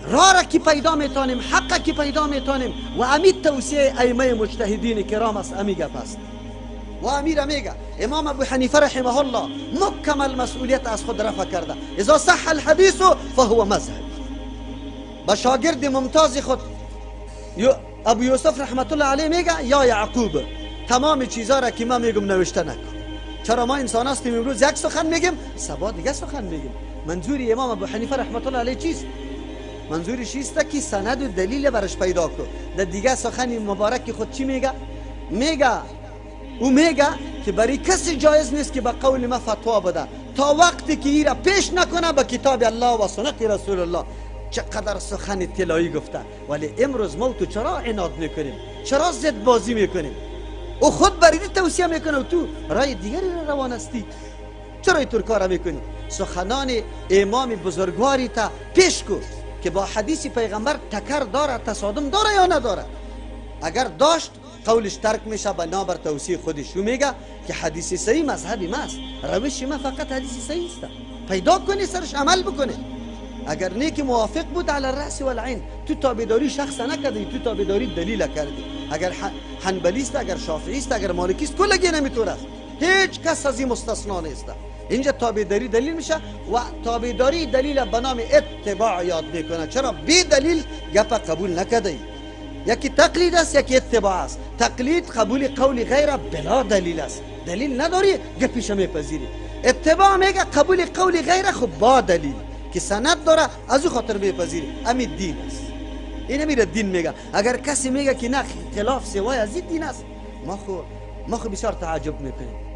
راه را که پیدا میتونیم، حق که پیدا میتونیم و امی توصیه ائمه مجتهدین کرام است، امی گپ است. و امیر میگه امام ابو حنیفه رحمه الله مکمل مسئولیت از خود رفع کرده، اذا صح الحدیث فهو مذهب. با شاگرد ممتاز خود ابو یوسف رحمت الله علیه میگه یا یعقوب، تمام چیزا را که ما میگم نوشته نکن. چرا ما انسان هستیم، امروز یک سخن میگیم، سبا دیگه سخن میگیم. منظور امام ابو حنیفه رحمت الله علیه چیست؟ منظورش چیست که سند و دلیل برش پیدا کن. در دیگه سخن مبارک خود چی میگه؟ میگه او میگه که برای کسی جایز نیست که به قول ما فتوا بده تا وقتی که ایرا پیش نکنه به کتاب الله و سنت رسول الله. چقدر سخن طلایی گفته. ولی امروز ما تو چرا عناد میکنیم؟ چرا ضد بازی میکنیم؟ او خود بریدی توصیه میکنه و تو رای دیگری را روان هستی. چرا اینطور کار میکنی؟ سخنان امام بزرگواری تا پیش کو که با حدیث پیغمبر تکر داره، تصادم داره یا نداره. اگر داشت قولش ترک میشه بنابر توصیه خودش. او میگه که حدیث صحیح مذهبی ماست، روش ما فقط حدیث صحیح است، پیدا کنی سرش عمل بکنی. اگر نه که موافق بود علی الراس والعین، تو تابعداری شخص نکردی، تو تابعداری دلیل کردی. اگر حنبلی است، اگر شافعی است، اگر مالکی است، کلگی نمیتونه است، هیچ کس از این مستثنا نیست. اینجا تابعداری دلیل میشه و تابعداری دلیل به نام اتباع یاد میکنه. چرا بی دلیل گپ قبول نکردی؟ یکی تقلید است، یکی اتباع است. تقلید قبول قول غیر بلا دلیل است، دلیل نداری گپیش میپذیری. اتباع میگه قبول قول غیر خب با دلیل که سند داره، از او خاطر میپذیری. امی دین است، این امیر دین میگه. اگر کسی میگه که نه خلاف سوای از این دین است، ما خو بسیار تعجب میکنیم.